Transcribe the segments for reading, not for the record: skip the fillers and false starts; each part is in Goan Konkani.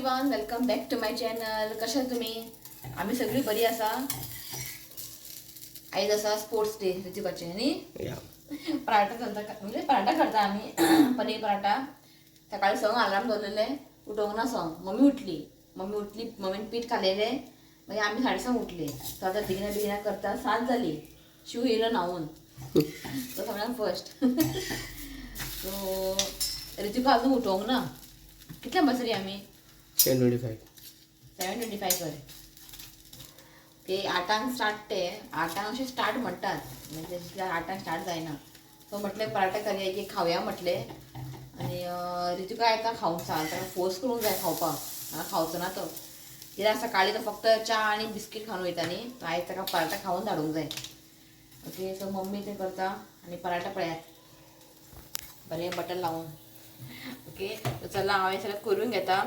Everyone, welcome back to my channel. कशे तुम्ही? आम्ही सगळी बरी आसा. आयज आसा स्पोर्ट्स डे ऋतिकाचे न्ही. पराठा चलता, म्हणजे पराठा करता आम्ही, पनीर पराठा. सकाळी संग अलार्म दवरलेले, उठोवंक ना संग. मम्मी उठली, मम्मी उठली, मम्मीन पीठ खालेले. मागीर आमी 6:30 उठली. सो आतां बेगिना बेगिना करता, 7 जाली. शिव येयलो न्हांवून, तो सगळ्यांत फर्स्ट. सो ऋतिका अजून उठोवंक ना. कितल्यांक बसली आमी? 7:25. 7:25 कर ते 8ांक स्टार्ट. ते 8ांक अशें स्टार्ट म्हणटात, म्हणजे तितले 8ांक स्टार्ट जायना. सो म्हटलें पराठा करया की खावया म्हटलें. आनी ऋतिका येता खावंक सांग, ताका फोर्स करूंक जाय खावपाक. हांगा खावचो ना तो, कित्याक सकाळी तो फक्त च्या आनी बिस्कीट खावन वयता न्ही. आयज ताका पराठा खावन धाडूंक जाय. ओके, सो मम्मी तें करता आनी पराठा पळयात बरें बटर लावन. ओके, चला हांव हें सगळें करून घेता.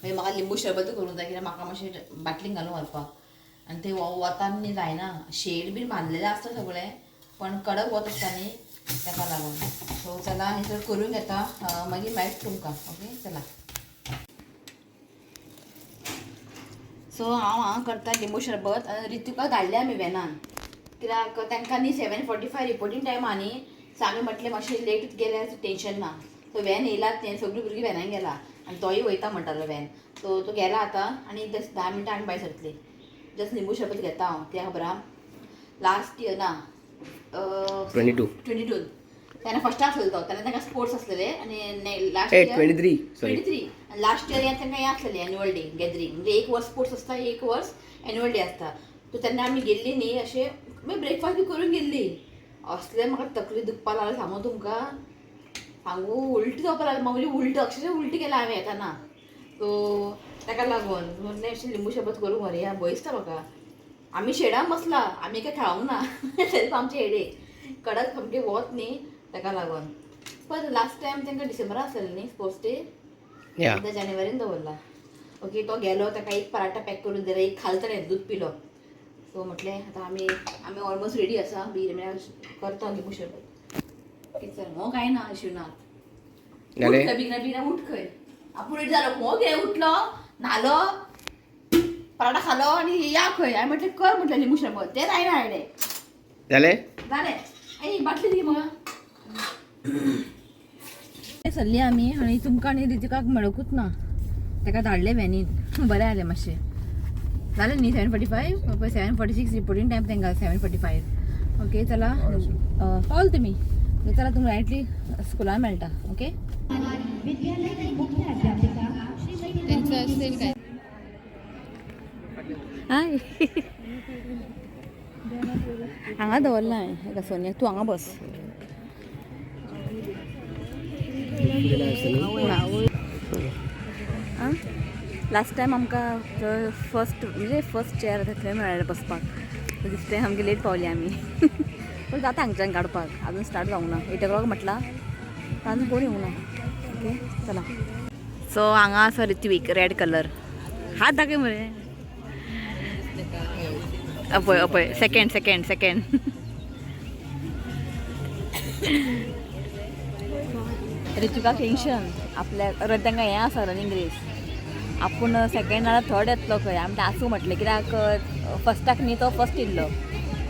मागीर म्हाका लिंबू शरबत करूंक जाय, कित्याक म्हाका मातशें बाटलीन घालून व्हरपाक. आनी ते वतान न्ही जायना, शेड बीन बांदलेलें आसता सगळें, पण कडक वत आसता न्ही, ताका लागून. सो चला हें सगळें करून घेता, मागीर मेळटा तुमकां. ओके, चला. सो हांव हांगा करता लिंबू शरबत. आनी ऋतिका धाडले आमी व्हॅनान, कित्याक तांकां न्ही 7:45 रिपोर्टींग टायम आहा न्ही. सो आमी म्हटलें मातशें लेट गेल्यार टेंशन ना. सो व्हॅन येयलात तें सगळीं भुरगीं व्हॅनान गेला आनी तोय वयता म्हणटालो व्हॅन. सो तो गेला आतां आनी जस्ट 10 मिनटां आमी भायर सरतली. जस्ट लिंबू शरबत घेता हांव. कित्याक खबर आहा, लास्ट इयर ना 22. 22 तेन्ना फर्स्ट आसलेलो तो, तेन्ना तांकां स्पोर्ट्स आसलेले. आनी लास्ट इयर 23, सॉरी. 23. आनी लास्ट इयर तांकां हें आसलेलें एन्युअल डे गॅदरींग. म्हणजे एक वर्स स्पोर्ट्स आसता, एक वर्स एन्युअल डे आसता. सो तेन्ना आमी गेल्ली न्ही, अशें मागीर ब्रेकफास्ट बी करून गेल्ली. असलें म्हाका तकली दुखपाक लागली, सांगू तुमकां, सांगू उलटी जावपाक लागली. म्हणजे उलटी, अक्षरशः उलटी केला हांवें येताना. सो ताका लागून म्हणलें अशें लिंबू शरबत करूंक व्हरया, भंय दिसता म्हाका. आमी शेडान बसला, आमी काय खेळोंक ना, तरी आमचे हेडेक कडक सामकें वत न्ही, ताका लागून. पण लास्ट टायम तांकां डिसेंबरान आसलेलें न्ही स्पोर्ट्स डे, आतां जानेवारीन दवरला. ओके, तो गेलो, ताका एक पराठा पॅक करून दिला, एक खाल ताणें, दूद पिलो. सो म्हटलें आतां आमी आमी ऑलमोस्ट रेडी आसा, बी म्हळ्यार करता लिंबू शरबत. ओके चल, हो कांय ना शिवनाथ. जालें? उठ बेगिना बेगिना उठ खंय. आपूण रेडी जालो, हो कितें उठलो, न्हालो, पराठा खालो आनी या खंय. हांवें म्हटलें कर म्हटलें लिंबू शरबत, तें जायना हाडलें. जालें. जालें. आई बाटली दी म्हाका. सरली आमी आनी तुमकां आनी ऋतिकाक मेळोकूच ना. ताका धाडलें व्हॅनीन, बरें जालें मातशें. जालें न्ही 7:45? पळय 7:46 रिपोर्टींग टायम तांकां 7:45. ओके चला, पावल तुमी. चला तुमकां डायरेक्टली स्कुलान मेळटा. ओके, त्यांचं असेल काय? हाय, हांगा दवरला हांवें एका. सोनिया, तूं हांगा बस. लास्ट टायम आमकां फर्स्ट, म्हणजे फर्स्ट चेअर आसा थंय मेळ्ळें बसपाक. दीस टायम सामकी लेट पावली आमी. पूण जाता हांगच्यान काडपाक, अजून स्टार्ट जावंक ना. 8 o'clock म्हटलां, अजून कोण येवंक ना. ओके चला. सो हांगा आसा ऋत्वीक, रेड कलर. हात दाखय मरे. अपय अपय, second second second. Ritika tension आपल्या तांकां हें आसा रनींग रेस, आपूण सेकंड नाल्यार थर्ड येतलो खंय. आमी आसूं म्हटलें, कित्याक फर्स्टाक न्ही तो फर्स्ट येयल्लो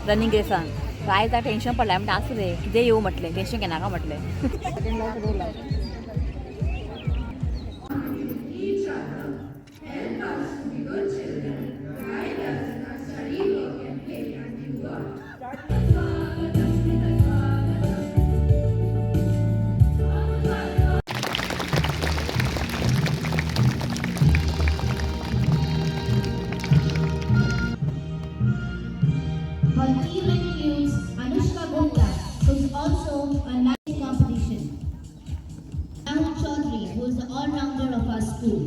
रनींग रेसान. आयज ताका टेंशन पडलें. आमी आसूं रे, कितें येवं म्हटलें, टेंशन घेनाका म्हटलें. Her team includes Anushka Gupta, who is also a nice competition. Rahul Chaudhary, who is the all-rounder of our school.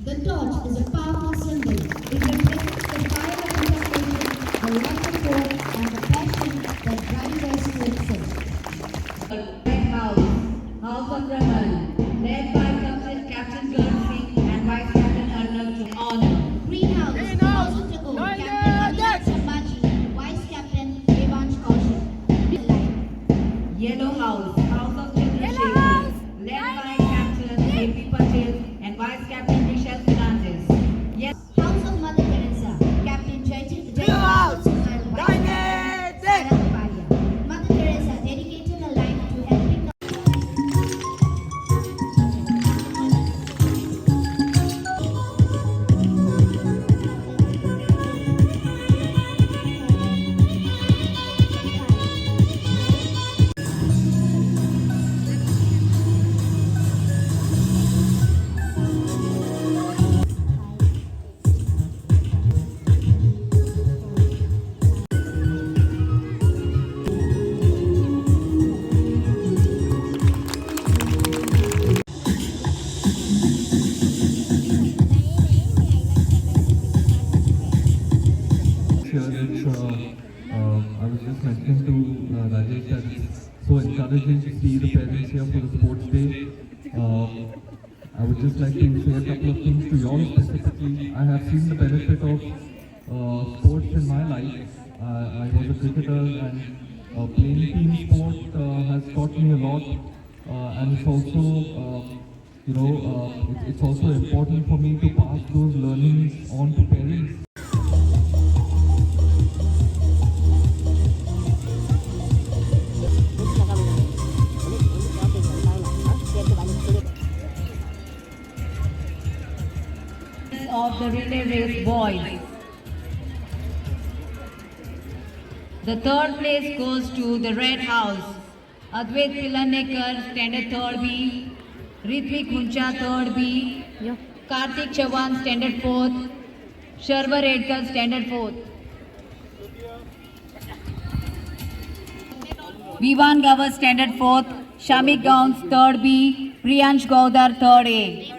The torch is a powerful symbol. It represents the fire of determination, the love of hope, and the passion that drives us to excel. Red House, House of Raman, led by Captain Karan Singh and Vice Captain Arnav Honor. Green House, House of Tagore, Captain Abhinav Sambhaji, Vice Captain Devansh Kaushal. Alive. Yellow House, House of Chandrasekhar, led by Captain A.P. Patel and Vice Captain encouraging to see the parents here for the sports day. I would just like to say a couple of things to you all specifically. I have seen the benefit of sports in my life. I was a cricketer, and playing team sport has taught me a lot. And it's also, it's also important for me to pass those learnings on to parents. Of the relay race boys. The third place goes to the Red House. Advait Pilanekar, standard third B. Ritvik Huncha, third B. Karthik Chavan, standard fourth. Sharva Redkar, standard fourth. Vivan Gawar, standard fourth. Shamik Gauns, third B. Priyansh Gaudar, third A.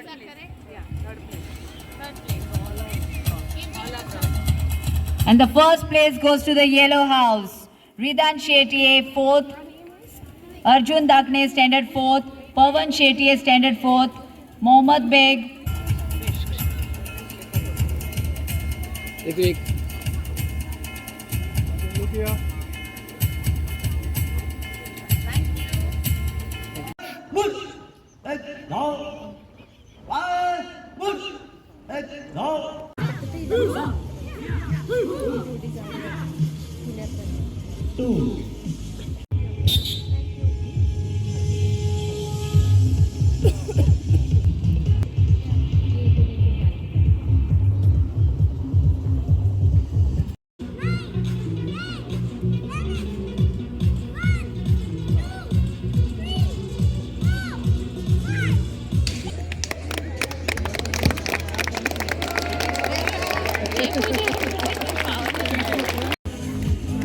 And the first place goes to the Yellow House. Ridan Shetty, fourth. Arjun Dakne, standard fourth. Pawan Shetty, standard fourth. Mohammad Beg. एक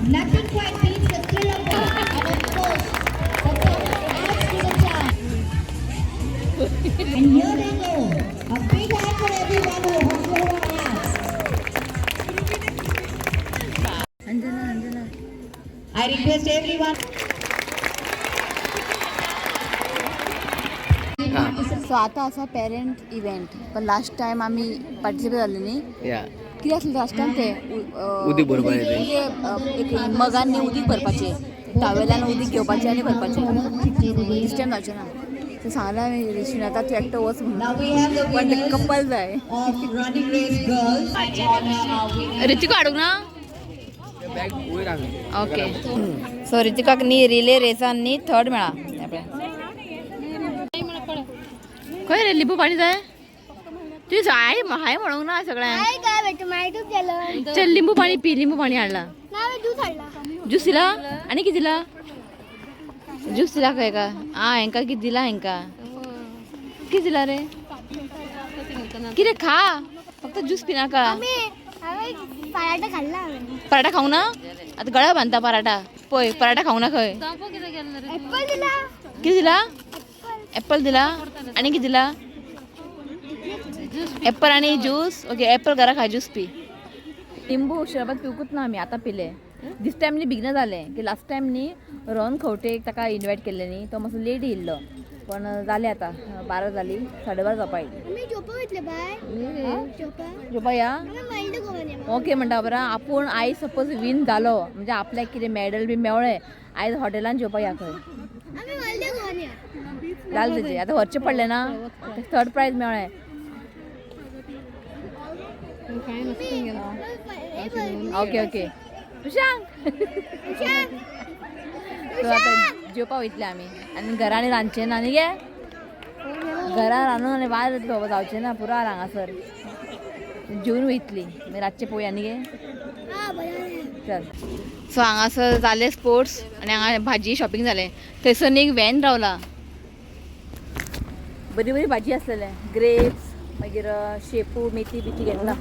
Nothing quite beats the thrill of it, and of course, the fun adds to the charm. And here they go. A big hand for everyone who asked. I request everyone. So आतां आसा पेरंट इव्हेंट, पण लास्ट टायम आमी पार्टिसिपेट जाल्ली न्ही. या. कितें आसलें लास्ट टायम तें? उदीक भरपाचें तें. एक मगान न्ही उदीक भरपाचें, टावेलान उदीक घेवपाचें आनी भरपाचें. दीस टायम जावचें ना. सो सांगलें हांवें श्रीनाथा, तूं एकटो वच म्हणून. Now we have the पण winners couple जाय. of running race girls. Honor our winners. Ritika हाडूंक ना. बॅग वयर हांगा. ओके, सो रितिकाक न्ही रिले रेसान न्ही थर्ड मेळा. खंय रे लिंबू पाणी जाय तुवें? हाय हाय म्हणूंक ना सगळ्यांक. चल, लिंबू पाणी पी. लिंबू पाणी हाडला, ज्यूस दिला आनी कितें दिला? ज्यूस दिला खंय का? आ, हेंका कितें दिला? हेंका कितें दिला रे? कितें खा, फक्त ज्यूस पिनाका. पराठा खाल्ला. पराठा खावंक ना? आतां गळ्या बांदता पराठा. पळय, पराठा खावंक ना खंय. ऍपल दिला. कितें दिला? ऍपल दिला आनी कितें दिला? ऍपल आणि ज्यूस. ओके, ऍपल घरा खा, ज्यूस पी. लिंबू शरबत पिवकूच ना आमी. आतां पिले. दीस टायम न्ही बेगीन जालें की लास्ट टायम न्ही रोहन खंवटे ताका इनवायट केल्लें न्ही, तो मातसो लेट येयल्लो. पण जालें, आतां 12 जाली, 12:30 जावपा आयली. आमी जेवपाक वयतले बाय, जेवपाक. जेवपा या. आमी मायल्ड गोवन या. ओके म्हणटा बरं. आपूण आयज सपोज विन जालो म्हणजे आपल्याक कितें मॅडल बी मेवळें, आयज हॉटेलान जेवपाक या खंय. आमी मायल्ड गोवन या. जालें तेजें, आतां व्हरचें पडलें ना, थर्ड प्रायज मेवळें. ओके ओके, तुशांक सो आतां जेवपा वयतले आमी आनी घरांनी रांदचें ना न्ही गे. घरा रांदून आनी वाज येतलो, जावचें ना पुरो हांगासर. जेवन वयतली, मागीर रातचें पळोवया न्ही गे. चल. सो हांगासर जाले स्पोर्ट्स आनी हांगा भाजी शॉपिंग जालें. थंयसर न्ही एक व्हॅन रावला, बरी बरी भाजी आसलेले, ग्रेप्स, मागीर शेपू, मेथी बिथी घेतला.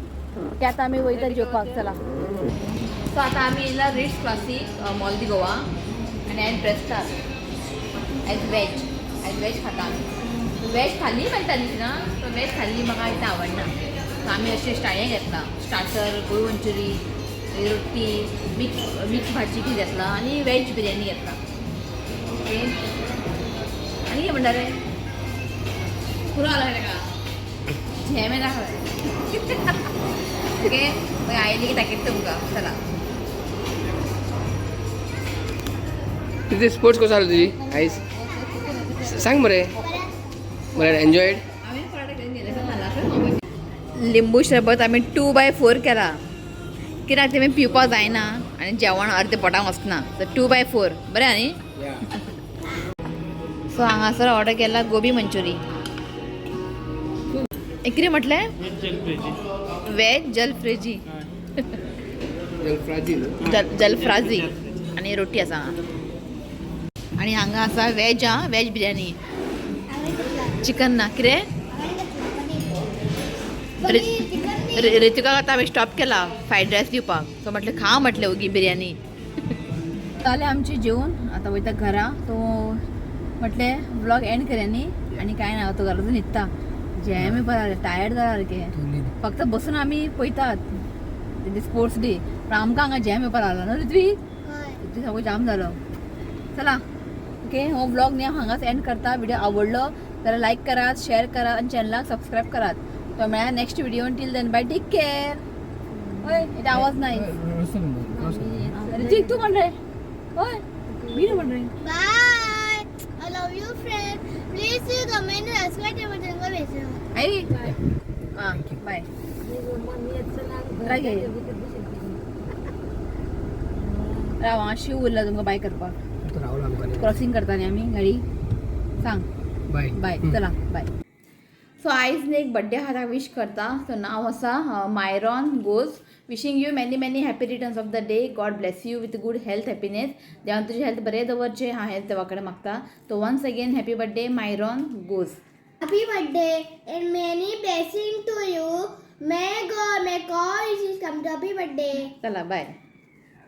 ते आतां आमी वयता जेवपाक. चला. सो आतां आमी येयला रिट्स क्लासीक मॉल दी गोवा आनी हांवें ब्रेस्टार आयज वेज, आयज वेज खाता आमी. वेज थाली मेळटा न्ही ना, सो वेज थाली म्हाका इतलें आवडना. सो आमी अशें स्टाये घेतला, स्टार्टर गोबी मंचुरी, रोटी, मिक्स मिक्स भाजी कितें घेतला आनी वेज बिरयानी घेतला. ओके, आनी कितें म्हणटा रे? पुरो आला रे का झेम येता. ओके, मागीर आयली की दाखयता तुमकां. चला. तुझे स्पोर्ट्स कसो जालो तुजी आयज? सांग मरे. बरें, एन्जॉयड. लिंबू सरबत आमी 2x4 केला, कित्याक तेमी पिवपाक जायना आनी जेवण अर्दें पोटाक वचना. सो 2x4 बरें न्ही? सो हांगासर ऑर्डर केला गोबी मंचुरी. हे कितें म्हटलें? वेज जलफ्रेजी. जलफ्राजी आनी रोटी आसा हांगा. आनी हांगा आसा वेज. आं, वेज बिरयानी, चिकन ना. कितें? रितिकाक आतां हांवें स्टॉप केला फ्रायड रायस दिवपाक. सो म्हटलें खा म्हटलें ओगी बिरयानी. जालें आमचें जेवण, आतां वयता घरा. सो म्हटलें व्लॉग एंड करया न्ही. आनी कांय ना, आतां घरा वचून न्हिदता. जेम बरें, टायर्ड जाला सारकें. फक्त बसून आमी पळयतात स्पोर्ट्स डे, पण आमकां हांगा जॅम येवपाक लागलो न्हू ऋत्वीक? ऋत्वीक सामको जाम जालो. चला, ओके, हो व्लॉग न्ही हांव हांगाच एंड करता. व्हिडिओ आवडलो जाल्यार लायक करात, शेअर करात आनी चॅनलाक सबस्क्रायब करात. तो मेळ्ळा next video. Till then, bye, take care. हय, येते आवाज नाही. ऋत्विक, तूं म्हण रे. हय, मी म्हण रे. Bye. I love you, friend. Please comment and subscribe to my channel. आई हां, बाय. घे राव हांगा शिव उरला तुमकां बाय करपाक. क्रॉसिंग करता न्ही आमी गाडी. सांग. बाय. बाय. चला, बाय. सो आयज न्ही एक बड्डे आहा, ताका विश करता. सो नांव आसा Myron goes. Wishing you many many happy returns of the day. God bless you with good health, happiness. देवान तुजें हेल्थ बरें दवरचें हांव हें देवा कडेन मागता. So once again, happy birthday, Myron goes. Happy birthday and many blessings to you. May God make all wishes come to. Happy birthday. चला, बाय.